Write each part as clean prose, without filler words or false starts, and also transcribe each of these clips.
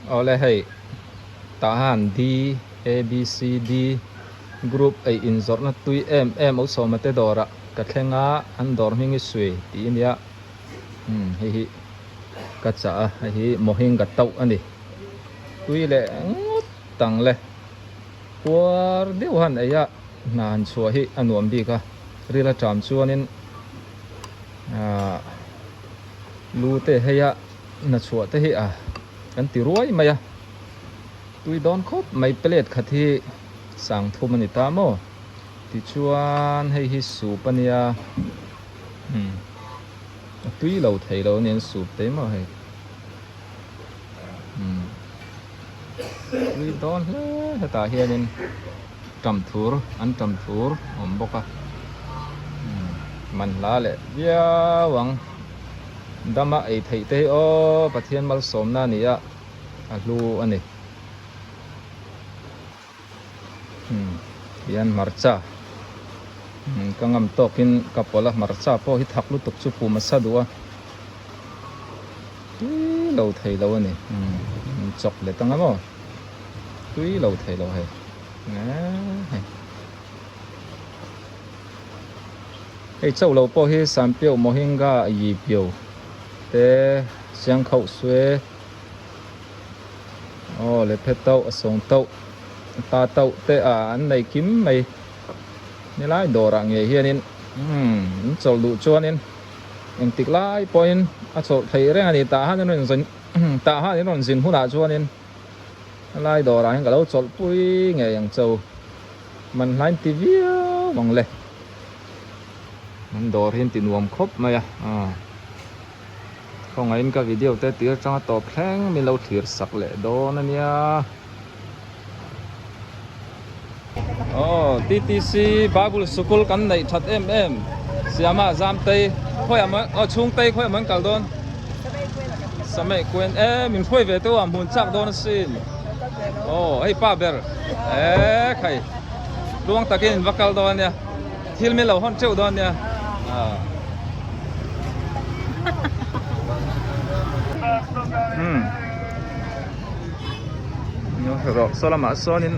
Awle hei tah han D A B C D group ei inzawrhna tui em em o sawma te dawrah ka thleng a an dawr hming hi sui tih ania umm hei hi ka chah a hei hi mohinga tauh a ni tui leh ngawt ang le puar deuh han ei a hna han chhuah hi a nuam bik a ril aṭam chuanin ahh lu te hei a hna chhuah te hi a kan ti ruai mai a tui dawn khawp mai plate khat hi sang thum a ni ta maw tichuan hei hi soup a nia umm a tui lo thei lo a ni an soup te maw hei umm tui dawn hle hetah hianin tam thur an tam thur a awm bawk a umm man hla leh viau ang. Dama ei theih te hi aw Pathian malsawmna a ni a, a hlu a ni. Umm tihian hmarcha umm ka ngam tawkin ka pawlh a, hmarcha pawh hi thak lutuk chu pum a sa duh a, tui lo thei lo a ni. Umm chawk let anga maw tui lo thei lo hei eehh. Hei chauh lo pawh hi Sanpiau Mohinga Yi Piau te Siang Khauh Sue aw le phe tauh a sawng tauh ta tauh te a an nei kim mai nilai dawrah ngei hianin umm in chawlh duh chuanin engtik lai pawhin a chawlh theih reng a ni tah han in rawn zin tah han in rawn zin hunah chuanin helai dawrah hian ka lo chawlh pui ngei ang cho. Man hlain ti viau ang le. An dawr hi an ti nuam khawp mai a. Aw. Khawngaihin ka video te tir atanga tawp thleng min lo thlir sak leh dawn a nia. Aw TTC Bible Sukul kan neih that em em. Siama Zamtei khawiah maw aw Chhungtei khawiah maw an kal dawn? Samei Kuen e min hruai ve teuh a hmun chak dawn asin. Aw hei pa ber eh khai tluang takin in va kal dawn ania thil min lo hawn teuh dawn ania ah umm rawh saw lamah sawnin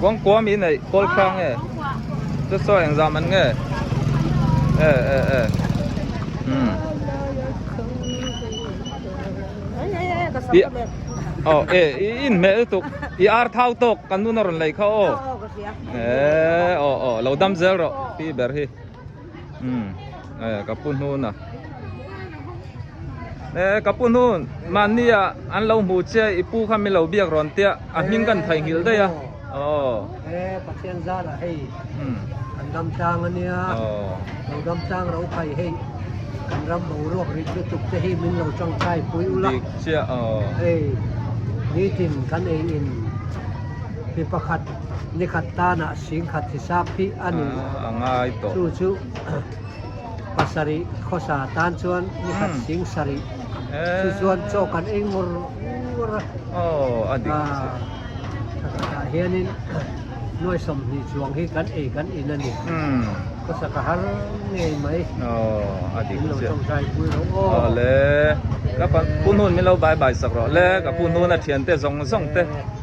Kawng kua mi nei kawl hrang nge chu saw engzam an nge e e e um i aw e i in hmeh lutuk i ar thau tawk kan nun a rawn lei kha aw e aw aw lo dam zel rawh pi ber hi. Um e ka pu hnun a e ka pu hnun mahni ah an lo hmu che i pu kha min lo biak rawn tia a hming kan theihnghilh daih a aw e Pathian zar ah hei kan dam tlang ania lo dam tlang ro phai hei kan ram boruak rit lutuk te hi min lo tangkai pui ula dik chiah aw hei nitin kan ei in mi pakhat Ni khat tanah sing khat hisap hi a ni. A ngai tawh. Chu chu pasarih khawsa tan chuan ni khat sing sarih. Chu chuan chaw kan ei ngur ngur a. Aw a dik chiah. Tah hianin nuai 20 chuang hi kan ei kan in a ni. Khawsa ka har ngei mai. Aw a dik chiah. Min lo tawngtai pui rawh aw. Aw le. Ka pu hnun min lo bai bai sak rawh le. Ka pu hnun a thiante zawng zawng te.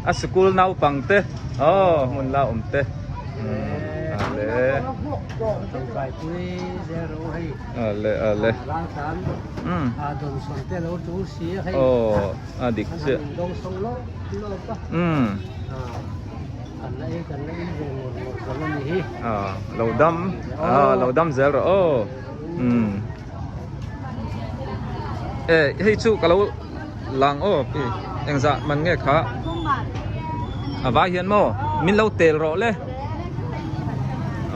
A sikul naupang te aw hmun la awm te a le a le a le um aw a dik chiah um a lo dam a lo dam zel rawh aw um e hei chu ka lo. Lang aw pi engzah man nge kha a vai hian maw min lo tel rawh le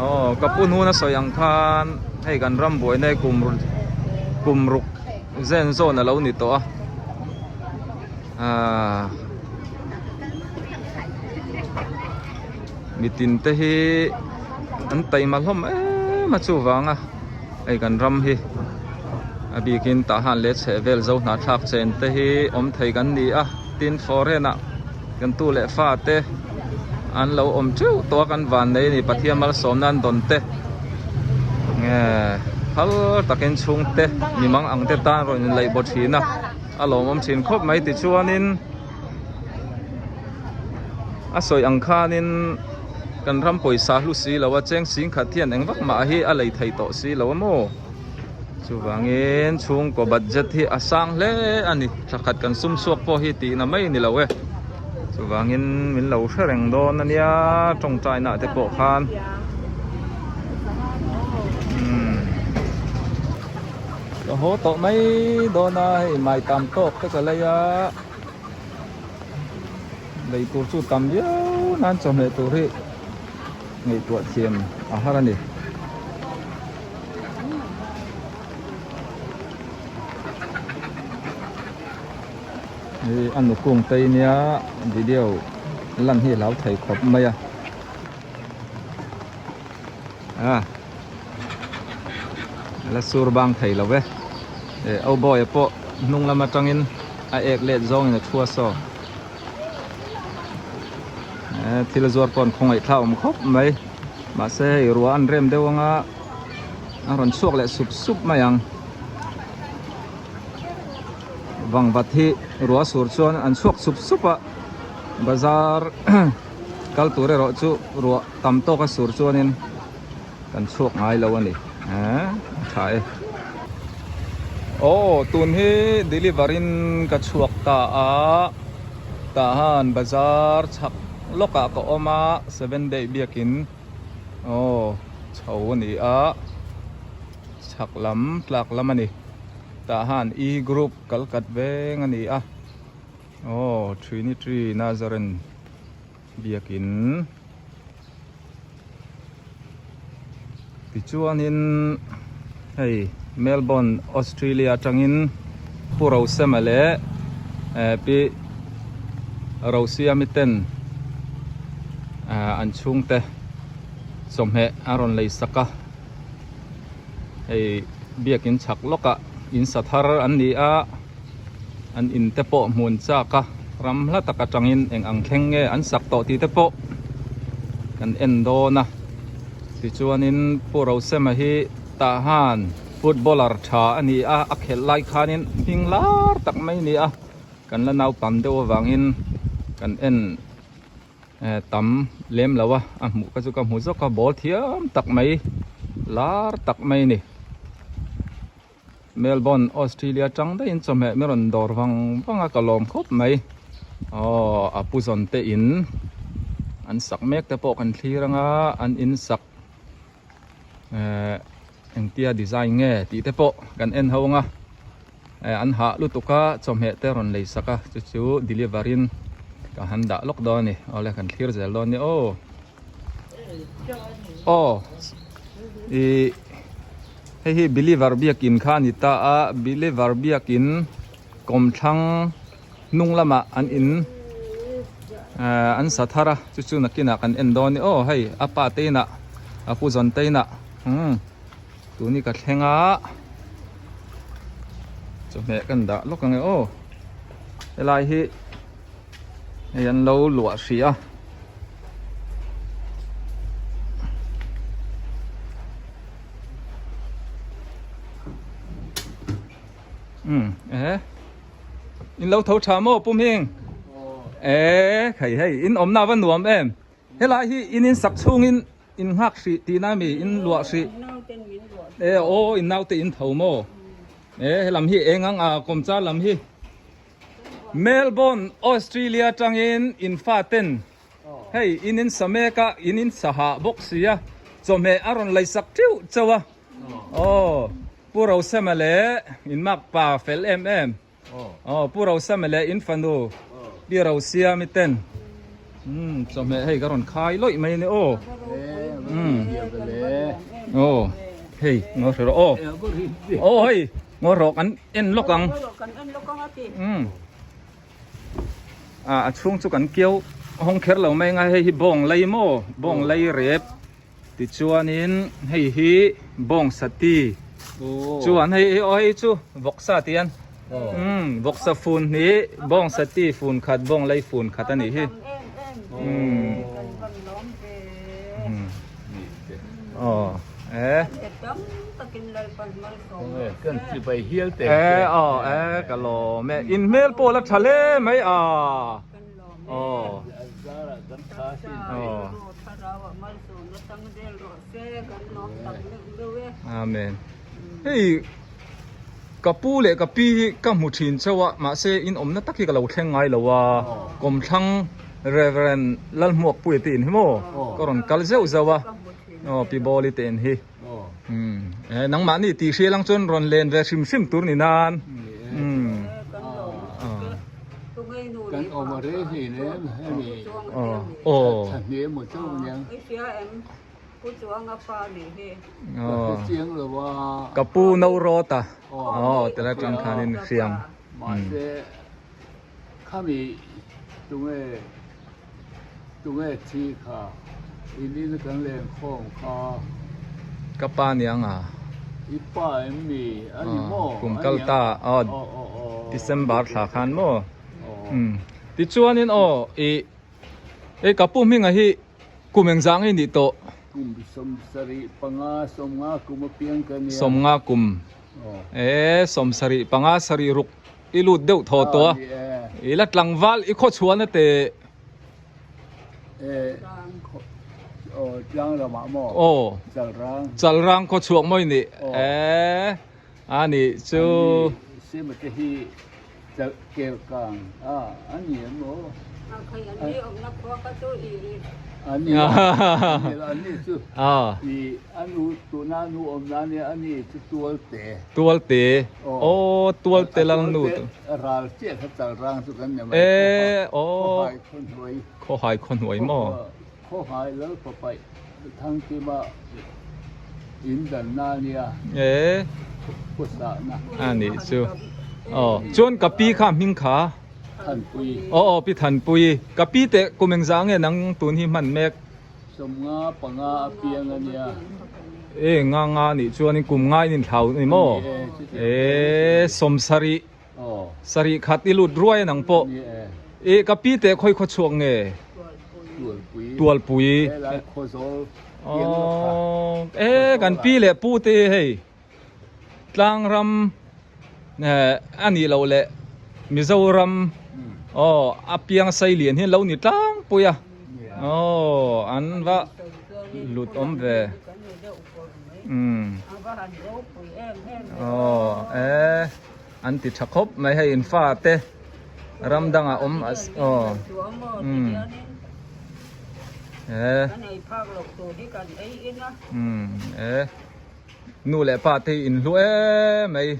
aw ka pu hnuna sawi ang khan hei kan ram buaina hi kum kum ruk zen zawn a lo ni tawh a ahh mitin te hi an taima hlawm em a chuvang a. Hei kan ram hi a bikin tah han leh chheh vel zo hnahthlak chen te hi awm thei kan ni a, tin foreign ah kan tu leh fa te. an lo awm teuh tawh a kan van nei a ni Pathian malsawmna an dawn te nge phal takin chhungte mi mang ang te tan rawn inlaih baw thin a a lawmawm thin khawp mai tichuanin a sawi ang khanin kan ram pawisa hlu si lo a cheng sing khat hian eng vak mah hi a lei thei tawh si lo a maw. Chuvangin chhungkaw budget hi a sang hle a ni thla khat kan sum chhuak pawh hi tihna mai ni lo e chuvangin min lo hre reng dawn a nia tawngtai nah te pawh khan umm ka haw tawh mai dawn a hei mai tam tawk te ka lei a lei tur chu tam viau nan chawhmeh tur hi ngaihtuah thiam a har a ni. Hei a nukung te nia video lan hi a hlau thei khawp mai a a la sur bang thei lo ve eh au boy pawh hnung lam atangin a ek let zawngin a thu a saw eh thil zuar pawh an khawngaih thla awm khawp mai mahse hei ruah an rem deuh anga a rawn chhuak leh sup sup mai ang vangvat hi ruah sur chuan an chhuak sup sup a bazar kal tur erawh chu ruah tam tawk a sur chuanin kan chhuak ngai lo a ni eh a tha e aw tun hi deliver in ka chhuak ta a tah han bazar chhak lawkah ka awm a seven day biakin aw chho a ni a chhak lam tlak lam a ni tah han e group kal kat veng a ni a aw trinity nazaren biakin tichuanin hei Melbourne Australia atangin Pu Rosema leh eh Pi Rosiami ten ah an chhungte chawhmeh a rawn lei sak a hei biakin chhak lawkah in sa thar an ni a. An in te pawh hmun chak a, ram hla tak atangin eng ang thleng nge an sak tawh tih te pawh kan en dawn a. Tichuanin Pu Rosema hi tah han footballer tha a ni a, a khelh lai khanin hming lar tak mai a ni a, kan la naupang deuh avangin kan en tam lem lo a, a hmuh ka chu ka hmu zawk a, ball thiam tak mai lar tak mai a ni. Melbourne, Australia tang daihin chawhmeh mi rawn dawr vang vang a ka lawm khawp mai. Aw a pu zawn te in an sak mek te pawh kan thlir anga an in sak eh engtia design nge tih te pawh kan en ho anga eh an hah lutuk a chawhmeh te rawn lei sak a chu chu deliver in ka han dah lawk dawn a ni awle kan thlir zel dawn a ni aw. Aw ih hei hi believer biakin kha a ni ta a believer biakin kawmthlang hnung lamah an in ah an sa thar a chu chu nakinah kan en dawn a ni aw hei a pa te inah a pu zawn te inah umm tuni ka thleng a chawhmeh kan dah lawk ang e aw helai hi. Hei an lo luah hrih a. Umm eh in lo tho tha maw pum hing eh khai hei in awmna va nuam em helai hi in in sak chhungin in nghak hrih tihna ami in luah hrih eh aw in naute in tho maw eh helam hi eng ang a kawmchar lam hi. Melbourne, Australia atangin in faten hei in in sa mek a, in in sa hah bawk si a, chawhmeh a rawn lei sak teuh chauh a. Aw, Pu Rosema leh in mak pa fel em em. Aw, Pu Rosema leh in fanu Pi Rosiami ten umm chawhmeh hei ka rawn khai lawih mai a ni aw. Umm aw hei ngaw hre rawh aw. Aw hei. Ngaw rawh kan en lawk ang. Umm ah a chhung chu kan kiau hawng kher lo mai anga hei hi bawng lei maw bawng lei rep tichuanin hei hi bawng sati chuan hei hi aw hei chu vawksa tih an umm vawksa fun hnih bawng sati fun khat bawng lei fun khat a nih hi. Aw e. E aw e ka lawm e. In hmel pawh la tha hle mai a. Aw. Aw. Amen. Hei ka pu leh ka pi hi ka hmu thin chauh a mahse in awmna tak hi ka lo thleng ngai lo a kawmthlang Reverend Lalhmuakpuia te in hi maw ka rawn kal zeuh zeuh a aw pi Bawli te in hi umm eh nangmahni tih hrial ang chuan rawn len ve hrim hrim tur ni nan umm Kan awm a rei hlei nem hemi aw Pu Chuanga pa nih hi. Aw. Chiang lo a. Ka pu no rawt a. Aw tela tang khanin hriang. Mahse khami tunge tunge thi kha in in kan len khawm kha. Ka pa niang a. I pa em ni a ni maw? Kum kal ta aw December thla khan maw. Tichuanin aw i Hei ka pu hminga hi kum engzah nge nih tawh? Kum 75 50 kum apiang ka nia. 50 kum. E 75 sarih ruk i lut deuh thaw tawh a. I la tlangval i khaw chhuahna te. E aw tlang ramah maw? Aw. Chalrang. Chalrang khaw chhuak maw i nih? E a nih chu. Sema te hi Kelkang a a ni em aw? A ni lo, a ni lo, a ni chu i a nu tuna a nu awm na nia a ni chu Tualte. Tualte, aw Tualte lal nu tu. Ral chiah kha Chalrang chu kan ni mai. E aw. Khawhai Khawhnuai. Khawhai Khawhnuai maw? Khawhai lal papaih Thangkima in danna a nia. E. Khawsahna. A nih chu. Aw. Chuan ka pi kha hming kha? Thanpui. Aw aw pi Thanpui. Ka pi teh kum engzah nge nang tun hi hman mek? 55 a piang a nia. E nga nga nih chuanin kum nga in inthlau a ni maw? E 70. Sarih khat i lut ruai a nang pawh. I ka pi teh khawi khaw chhuak nge? Tualpui. Aww e kan pi leh pu te hi hei tlangram a nih loh leh Mizoram aw a piang Sailian hi an lo ni tlangpui a aw an va lut awm ve. Umm aw e an ti tha khawp mai hei in fa te ram dangah awm aw umm e umm e nu leh pa te hi in hlu em mai.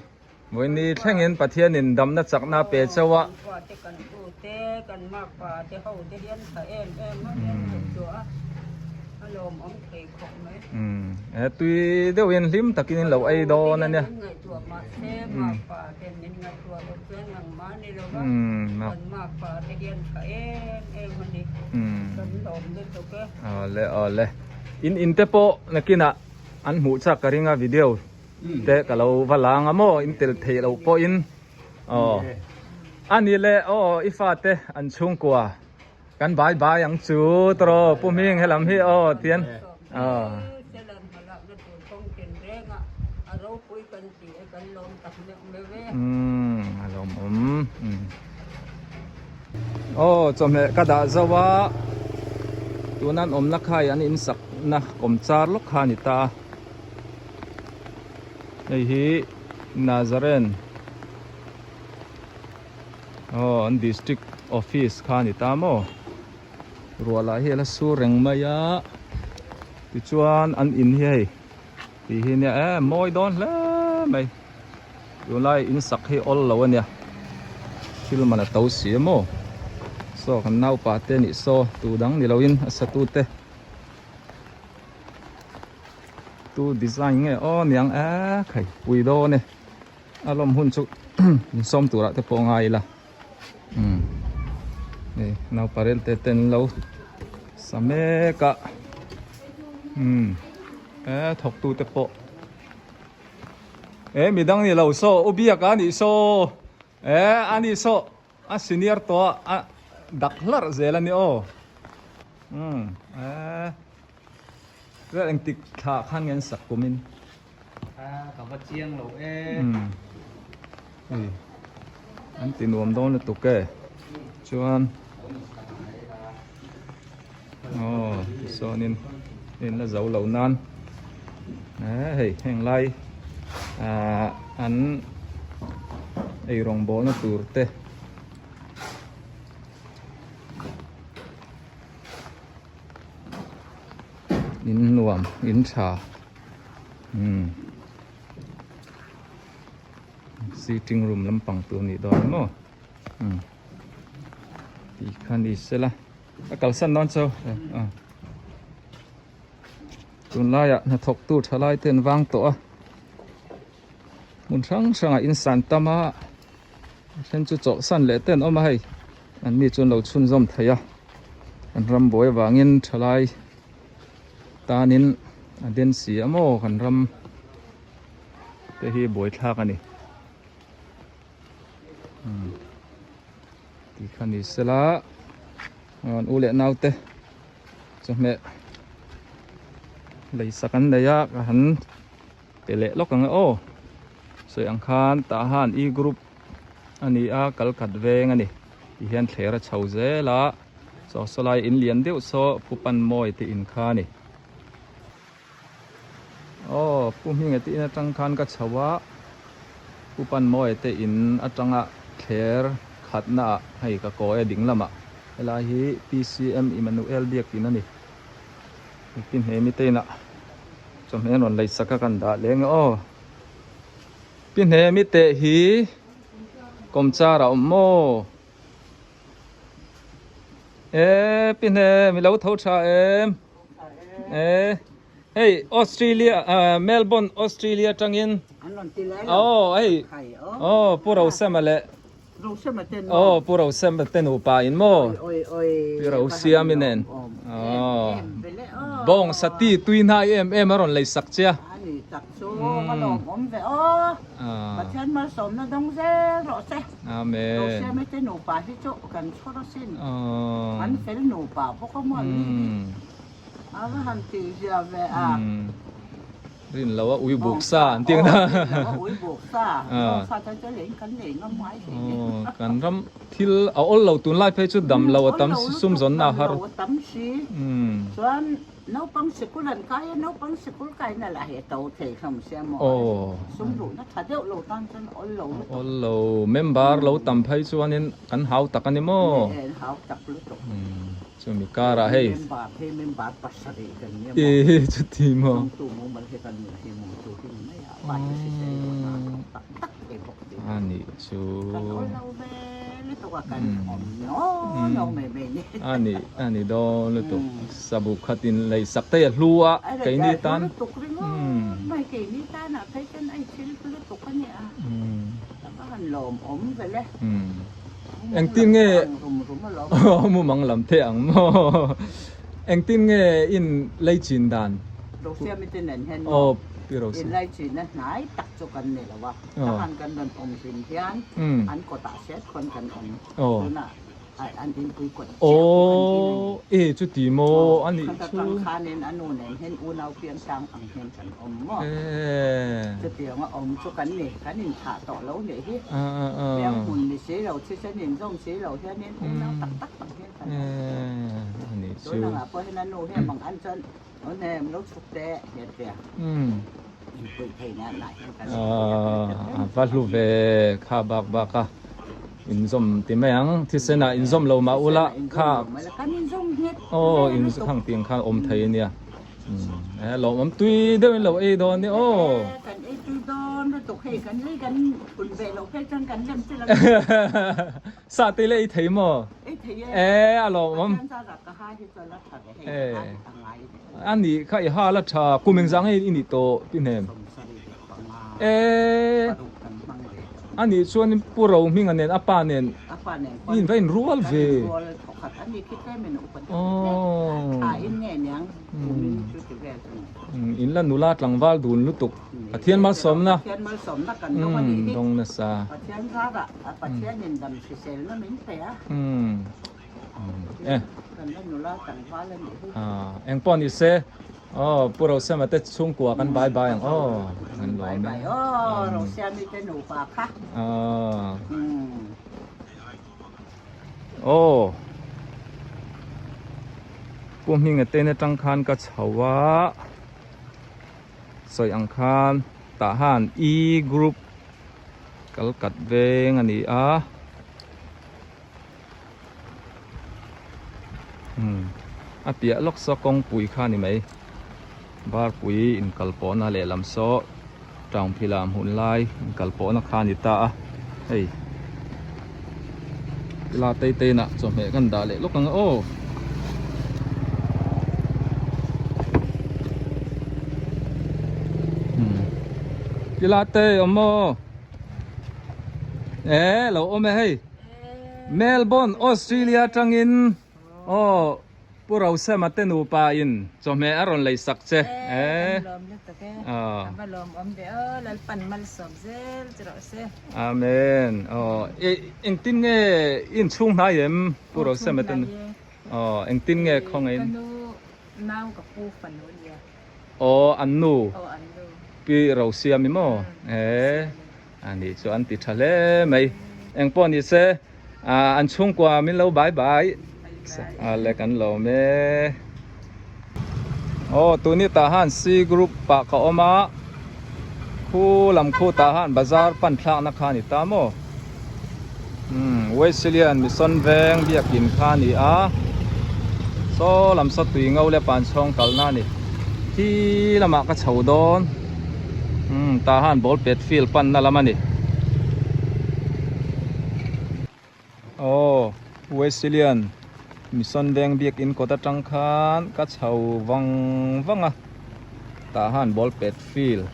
Vawiini thlengin Pathianin damna chakna a pe chauh a. He tui deuhin hlim takin in lo ei dawn a nia. Awle awle. In in te pawh nakinah an hmuh chak ka ring a video. Te ka lo va lang a maw in tel theih loh pawhin aw a ni le aw i fate an chhungkua kan bai bai ang chu tawraw pu hming helam hi aw tian aw. Umm a lawmawm aw chawhmeh ka dah zo a tuna an awmna kha hi an insakna kawmchar lawk kha a ni ta a. Hei hi Nazaren aw an district office kha a ni ta maw ruah lah hi a la sur reng mai a tichuan an in hi hei tih hi nia e mawi dawn hle mai tunlai in sak hi awl lo a nia thil man a to si a maw saw kan naupa te nih saw tu dang ni lo in a sa tu te. Tu design nge aw niang e khai pui dawn e a lawm hun chu in sawm turah te pawh ngai ila umm hei nauparel te ten lo sa mek a umm e thawk tu te pawh e midang ni lo saw u biak a nih saw e a nih saw a senior tawh a dak hlarh zel a ni aw. Umm eh vel engtik thla khan nge an sak kum in. A ka va chiang lo e. Umm hei an ti nuam dawn lutuk e chuan aw tisawn in in la zo lo nan eh hei heng lai ah an eirawng bawlna tur te. In nuam in tha umm sitting room lampang tur nih dawn maw umm tih kha ni sela a kalsan dawn chu ah tunlaiah hnathawk tu thalai te an vang tawh a hmun hrang hrangah in san tam a. A then chu chawlhsan leh te an awm a hei an ni chu an lo chhunzawm thei a an ram buai avangin thalai tanin a den si a maw kan ram te hi buai thlak a ni umm tih kha ni sela an u leh nau te chawhmeh lei sak an nei a ka han pe leh lawk ang e aw. Sawi ang khan tah han e group a ni a kal khat veng a ni ti hian thler a chho zel a chaw saw lai in lian deuh saw pu pan mawi te in kha a ni. Aw pu hminga te in atang khan ka chho a pu pan mawi te in atanga thler khatna ah hei ka kawi a ding lamah helai hi PCM Emmanuel biakin a ni. Pi hnemi te inah chawhmeh an rawn lei sak a kan dah leng e aw. Pi hnemi te hi kawmchar a awm maw? E pi hnem i lo tho tha em? E hei Australia Melbourne Australia tangin aw hei aw Pu Rosema leh Aw Pu Rosema te nupa in maw? Pi Rosiami nen aw bawng sati tui hnai em em a rawn lei sak che a. Amen. Rin lo a ui buk sa an tih ang na. Kan ram thil a awl lo tunlai phei chu dam lo a tam si sum zawn na a har. Awl lo member lo tam phei chuanin kan hau tak a ni maw. Chumi karah hei i chuti maw a nih chu a nih a ni dawn lutuk sabu khatin lei sak te a hlu a keini tan Engtin nge mumang lam the ang maw? Engtin nge in lei chin dan? Rosiami te nen hian maw in lei chin a hnai tak chu kan ni lo a, tahan kan rawn awm hlim hian an kawtah hret khawn kan awm tunah an inpui kawt chiah chu kan in a ni. E chuti maw a nih chu. Khata tang khanin a nu nen hian unau piang tlang ang hian kan awm maw? Chutiang a awm chu kan ni, kan inthlah tawh lo nih hi. Piang hmun ni si lo, thisen inzawm si lo hianin unau tak tak ang hian kan awm tawh. Tunangah pawh hian a nu hi a mang an chuan aw hnem lo chhuk teh hian tia inpuih thei nan lah hian kan inpuih a kan ti A va hlu ve kha bak bak a inzawm ti mai ang, thisen ah inzawm lo mah ula kha aw inkhang tiang khan awm thei a nia. Eh lawmawm tui deuhin lo ei dawn ni aw. Kan ei tui dawn lutuk hei kan lei kan phun ve loh phei chuan kan lem che lo. Sa te leh ei thei maw? Ei thei e. Eh a lawmawm. Pathian zar ah ka ha hi chuan a tha ve hei ka ha hi ka ngai ve. A nih kha i ha la tha kum engzah nge i nih tawh pi hnem? 75. Eh Paruk kan hmang ve tawh. A nih chuan Pu Rohminga nen a pa nen A pa nen in va inrual ve. Kan inrual thawkhat a ni khi tlem in upa deuh hle. Thla in nge niang kum in chu ti vel chu ni. In la nula tlangval dun lutuk. Pathian malsawmna. Pathian malsawmna kan dawng a nih hi. Dawng nasa. Pathian zarah Pathian in dam hriselna min pe a. Eh. Kan la nula tlangval a nih hi. Engpawh ni se aw Pu Rosema te chhungkua kan bai bai ang aw kan lawm e. Bai bai aw Rosiami te nupa kha. Aw Pu Hminga te in atang khan ka chho a sawi ang khan tah han E group kal kat veng a ni a. A piah lawk saw kawngpui kha a ni mai varpui inkal pawhna lehlam saw town phila hmun lai inkal pawhna kha a ni ta a hei la tei tei nah chawhmeh kan dah leh lawk ang aw. Tila te awm maw e lo awm e hei. Melbourne, Australia atangin aw Pu Rosema te nupa in chawhmeh a rawn lei sak che e. Kan lawm lutuk e. A va lawmawm ve aw, Lalpan malsawm zel che rawh se. Amen. Aw engtin nge in chhung hnai em Pu Rosema te nu? Aw engtin nge khawngaih in? Ka nu nau ka pu fanu a nia. Aw an nu. Aw an nu. Pi Rosiami maw? E. A nih chu an ti tha hle mai. Engpawh ni se an chhungkua min lo bai bai a le kan lawm e. Aw tuni tah han C group pah ka awm a khu lam khu tah han bazar pan thlakna kha a ni ta maw. Umm Wesleyan Mission veng biakin kha a ni a saw lam saw tui ngo leh pan chhawng kalna a ni khi lamah ka chho dawn umm tah han ball pet field panna lam a ni aw Wesleyan Mission veng biakin kawt atang khan ka chho vang vang a tah han ball pet field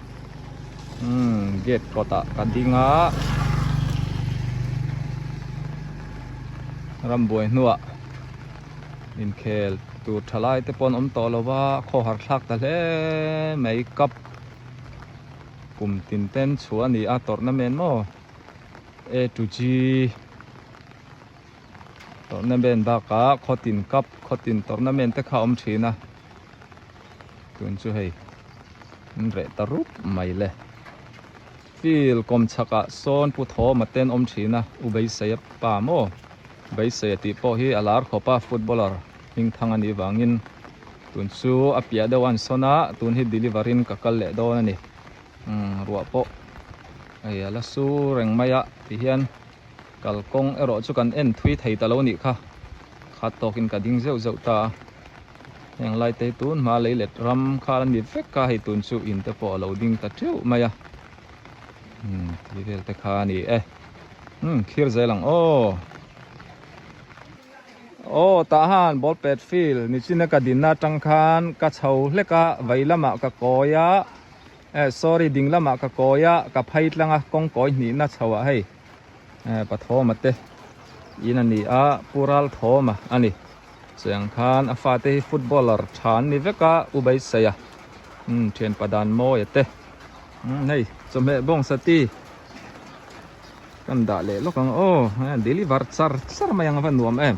umm gate kawtah ka ding a rambuai hnuah inkhel tur tha lai te pawh an awm tawh lo va khawhar thlak ta hle mai cup kum tin ten chhuah a ni a tournament maw A to G tournament bakah khawtin cup khawtin tournament te kha a awm thin a. Tun chu hei an reh ta rup mai le. Field kawm chhakah sawn Pu Thawma te an awm thin a, U Beiseia pa maw? Beiseia tih pawh hi a lar khawp a, footballer hmingthang a nih vangin tun chu a piah deuh a an sawn a, tun hi deliver in ka kal leh dawn a ni. Umm ruah pawh hei a la su reng mai a tihian kalkawng erawh chu kan en thui thei ta lo a nih kha, khat tawkin ka ding zeuh zeuh ta a. Heng lai te hi tun hma lei let ram kha a ni vek a, hei tun chu in te pawh a lo ding ta teuh mai a. Umm ti vel te kha a ni e. Umm thlir zel ang aw. Aw tah han ball pet field nichina ka dinna atang khan ka chho hlek a, vei lamah ka kawi a, eh sorry ding lamah ka kawi a, ka phei tlang a kawng kawi hnihna chho ah hei. Eh Pathawma te in a ni a, Pu Ralthawma a ni. Cheng khan a fate hi footballer tha an ni vek a, U Beiseia umm thianpa dan mawia te umm hei chawhmeh bawng sati kan dah leh lawk ang aw deliver char char mai ang a va nuam em.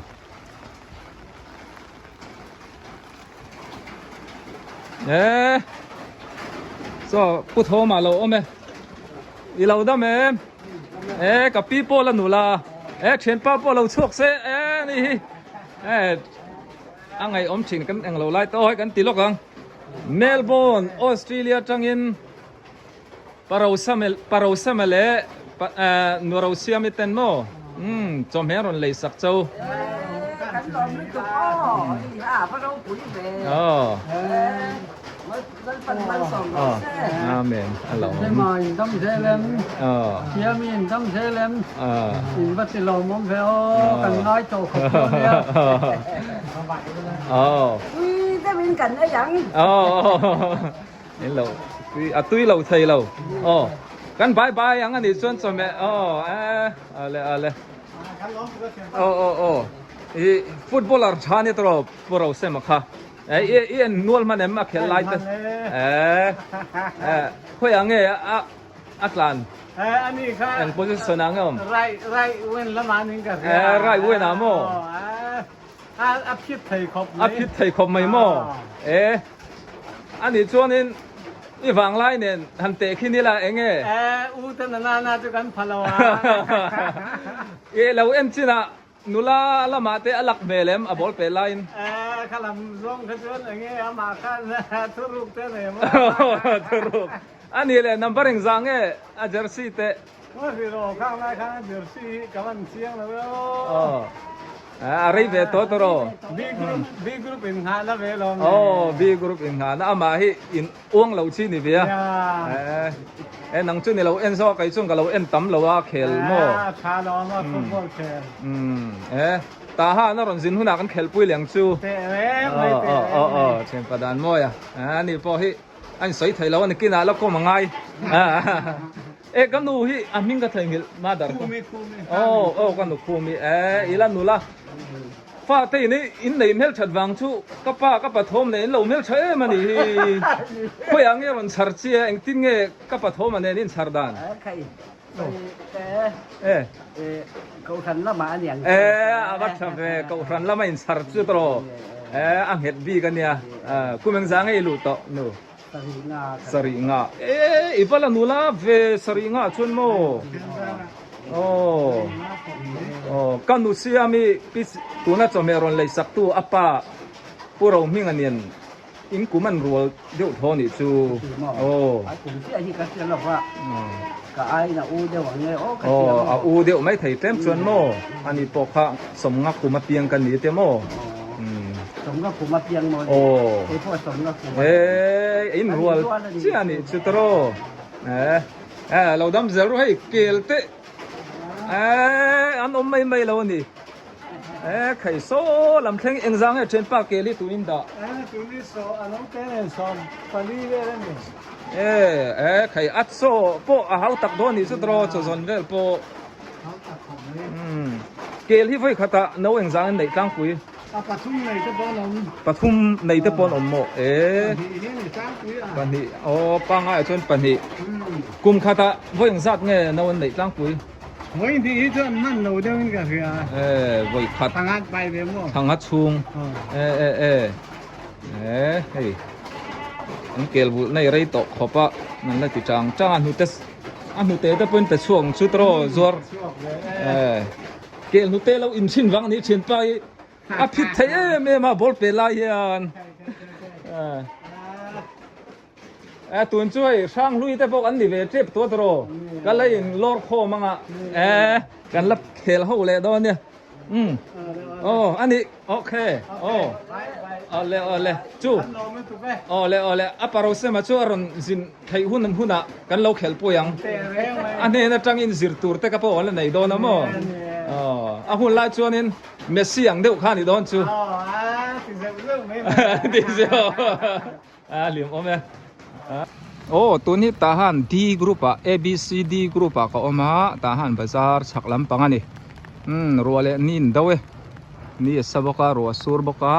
E saw Pu Thawma lo awm e i lo dam em e ka pi pawh la nula e thianpa pawh lo chhuak se e ni hi e a ngaihawm thin kan englo lai tawh hei kan ti lawk ang Melbourne Australia atangin Parosama leh Nuarosiami ten maw umm chawhmeh a rawn lei sak cho. Amen a lo awm. Hello tui a tui lo thei lo aw kan bye bye ang ani chuan chawhmeh aw e ale ale aw aw aw i footballer tha ni tawh pu Rosema kha e i i en nual hman em a khelh lai te e e khawiah nge a a tlan e ani kha eng position ah nge awm right right wing lamah ning ka e right wing ah maw e. A phit thei khawp mai. A phit thei khawp mai maw? E, ani chuanin i vanglai nen han teh khi nila eng nge? E, u te nana na chu kan pha lo a. E, lo en chinah nula lamah te a lak hmel em a ball pe laiin? E, kha lam zawng kha chuan eng nge amah khan thuruk te nei maw? Thuruk. Ani leh number engzah nge a jersey te? Maw hrih rawh khang lai khan a jersey hi ka van chiang lo e aw. A rei ve tawh tawh rawh. B group B group in nghahna ve lo nge. Aw B group in nghahna amah hi in uang lo chi ni ve a. E nang chu ni lo en zawk kei chuan ka lo en tam lo a khel maw. A tha lo a maw football khel. E Tahan a rawn zin hunah kan khelpui leh ang chu. Teh reng mai teh reng mai. Aw aw thianpa dan mawi a. Ani pawh hi A insawi thei lo a ni kinah la kawm a ngai. E ka nu hi a hming ka theihnghilh mother ka. Aw aw ka nu khumi e ila nu la. Fa te in in nei hmel that vang chu ka pa ka pathawm nen in lo hmel tha em a ni hi. Khawiah nge rawn chhar chi a engtin nge ka pathawm a nen in chhar dan. E Kohhran lamah a niang. E a va tha ve Kohhran lama in chhar chu tawh e a nghet bik a nia kum eng zang nge i luh tawh nu sarih nga sarih nga e i va la nu la ve sarih nga chuan maw aw aw ka nu siami pi tuna chawhmeh rawn lei sak tu a pa Pu Rohming a nian In kum an rual deuh tho nih chu aw. A kum chiah hi ka hria lo va, ka aiin a u deuh ang nge aw ka hria maw. Aw a u deuh mai thei tlem chuan maw ani pawh kha sawmnga kum apiang ka ni te maw. Sawmnga kum apiang maw ni. Kei pawh sawmnga kum apiang. E in rual chiah nih chu tawraw. E lo dam zel ru hei kel te e an awm mai mai lo a ni. E khai saw lam thleng engzang nge thianpa kel hi tuin dah? E tun hi saw a lo te nen 14 vel a ni. E e khai at saw pawh a hau tak dawn nih chu tawh chaw zawn vel pawh. Hau tak khawp mai. Umm kel hi vawi khatah no engzang in neih tlangpui? A pathum nei te pawh an awm. Pathum nei te pawh an awm maw? E. Pahnih hi a ni tlangpui a. Pahnih aw pangai chuan pahnih. Kum khatah vawi engzat nge no an neih tlangpui? Vawi hnih hi chuan hman lo deuhin ka hria. E, vawi khat. Thla ngat pai ve maw? Thla ngat chhung. E, e, e. E, hei. An kel vulh nei rei tawh khawp a, an la ti chang chang a, hnute, a hnute te pawhin pe chhuak ang chu tawh zuar. E, kel hnute lo inchhin vang a ni thin pa hi. A phit thei em em a, ball pe lai hian. E. E tun chu hei Hranghlui te pawh kan ni ve tep tawh tawh ka la in lawr khawm anga e kan la khel ho leh dawn nia um aw ani okay aw awle awle chu awle awle a parosema chu a rawn zin theih hun hunah kan lo khel pui ang a hnen atangin zir tur te ka pawh an la nei dawn a maw aw a hun lai chuanin Messi ang deuh kha ni dawn chu ti zeuh A hlim awm e. Aw tun hi tah han D group ah A B C D group ah ka awm a tah han bazar chhak lampang a ni. Umm ruah leh ni in do e. Ni a sa bawk a ruah a sur bawk a.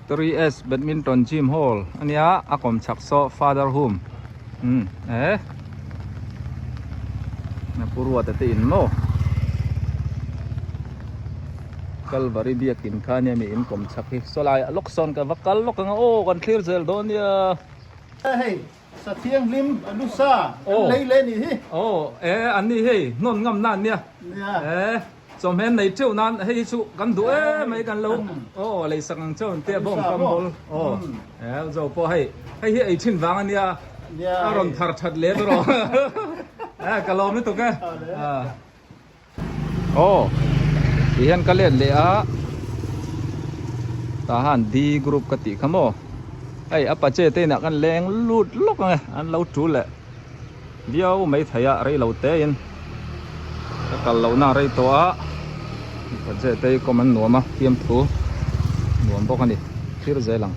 3S badminton gym hall a nia a kawm chhak saw father home umm e. Na pu ruata te in maw. Kalvari biakin kha nia mi in kawm chhak hi saw lai ah lawk sawn ka va kal lawk ang a aw kan thlir zel dawn nia. Hei sa thianghlim a lu sa an lei leh nih hi. Aw e an ni hei hnawn ngam na an nia e chawhmeh an nei teuh nan hei hi chu kan duh em mai kan lo aw lei sak ang chauh an tia bawng kam bawl aw e zo pawh hei hei hi ei thin vang a nia a rawn thar that leh erawh e ka lawm lutuk e. Aw ti hian ka let leh a tah han D group ka tih kha maw hei a pache te inah kan leng lut lawk ang e an lo tul leh viau mai thei a rei lo te in ka kal loh na rei tawh a pache te hi kawm an nuam a fiamthu nuam bawk a ni thlir zel ang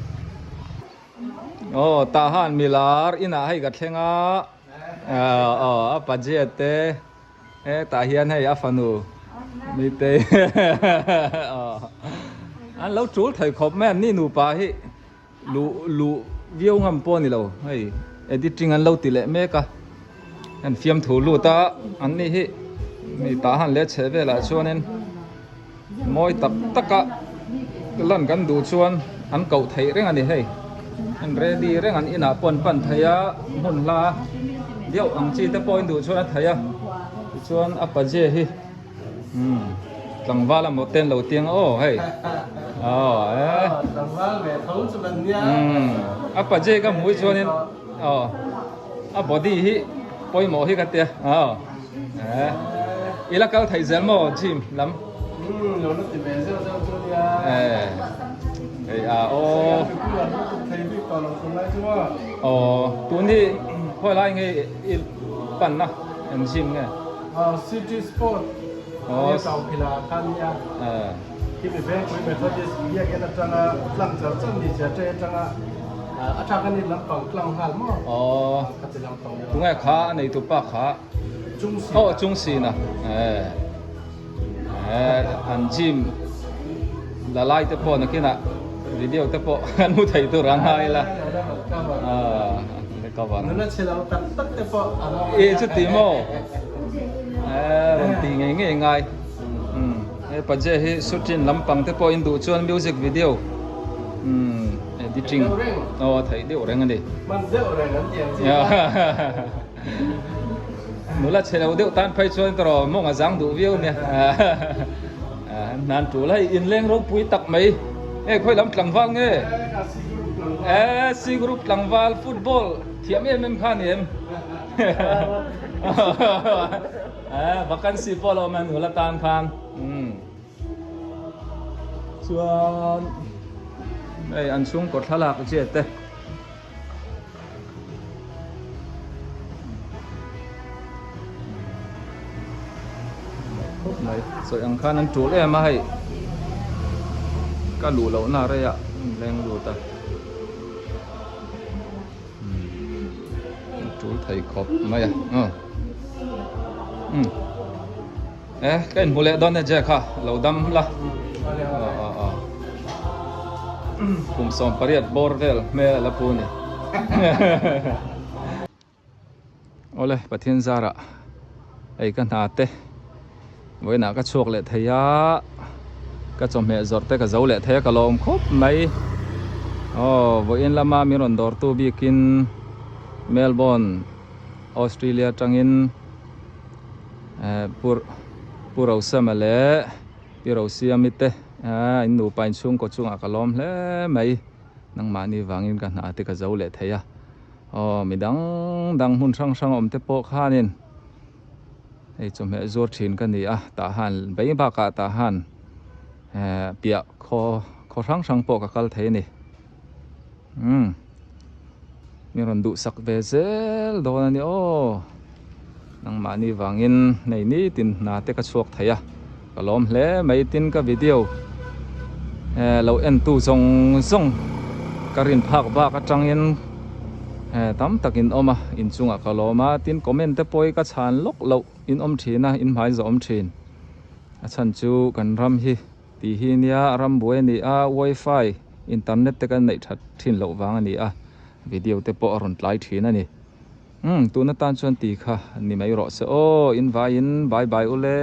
aw tah han milar inah hei ka thleng a aw a pache te. Hetah hian hei a fanu Mitei an lo tul thei khawp mai an ni nupa hi luh luh viau ngam pawh a ni lo hei editing an lo ti leh mek a an fiamthu lut a an ni hi mi tah han leh chheh velah chuanin. Mawi tak taka lan kan duh chuan an koh theih reng a ni hei. An ready reng an inah pawh an pan thei a, hmun hla deuh ang chi te pawh in duh chuan a thei a. Tichuan a paje hi umm tlangval a maw ten lo tiang aw hei aw e Tlangval ve tho chu kan nia. Umm a paje ka hmuh hi chuanin aw a body hi pawimawh hi ka tia aw e i la kal theih zel maw gym lam. Umm lo la ti ve zeuh zeuh chu nia. E hei a aw. Thei bik tawh lo tunlai chu maw. Aw tun hi khawi lai nge i panna eng gym nge? Aw city sport Aw tau phila khan nia. Khi mi vengpui Methodist biakinn atanga tlang char char ni che ṭe atanga a tha kan in lampang tlang nghal maw? Aw Khati lampang nia. Tunge kha a neitu pa kha? Chungsin. Aw Chungsin a e. An gym la lai te pawh nakinah video te pawh kan hmu thei tur a ngai la cover e chuti maw rawn ti ngei ngei ngai he paje hi shooting lampang te pawh in duh chuan music video editing aw a theih deuh reng a ni. Nula chhe lo deuh tan phei chuan ka raw mawng a zang duh viau nia. Hnan tul hei inleng ropui tak mai. Nge khawi lam tlangval nge? Eh C group tlangval football thiam em em kha ni em? Eh vacancy pawh a lo awm a nula tan khan. Chuan hei an chhungkaw thlalak zia te. Khawp mai sawi ang khan an tul em a hei ka luh loh na rei ah an leng lut a an tul thei khawp mai a umm e ka inhmu leh dawn e Jack a lo dam la kum 18 bawr vel hmel a la pu a ni awle Pathian zarah hei ka hna te vawiinah ka chhuak leh thei a ka chawhmeh zawrh te ka zo leh thei a ka lawm khawp mai aw vawiin lama min rawn dawrtu bikin Melbourne Australia atangin Pu Rosama leh Pi Rosiami te in nupa in chhungkaw chungah ka lawm hle mai. Nangmahni vangin ka hna te ka zo leh thei a. Aw mi dang dang hmun hrang hrang awm te pawh khanin hei chawhmeh zuar thin ka ni a tah han bei bakah tah han piah khaw khaw hrang hrang pawh ka kal thei a ni. Umm mi rawn duhsak ve zel dawn a ni aw nangmahni vangin nei nitin hna te ka chhuak thei a ka lawm hle mai tin ka video eh lo en tu zawng zawng ka rin phak bak atangin eh tam tak in awm a inchungah ka lawm a tin comment te pawh hi ka chhan lawk loh in awm thin a in hmai zawh awm thin a chhan chu kan ram hi. Tih hi nia ram buai a ni a, wifi, internet te kan neih that thin loh vang a ni a, video te pawh a rawn tlai thin a ni. Umm tun atan chuan ti kha ni mai rawh se aw, in vaiin bye bye ule.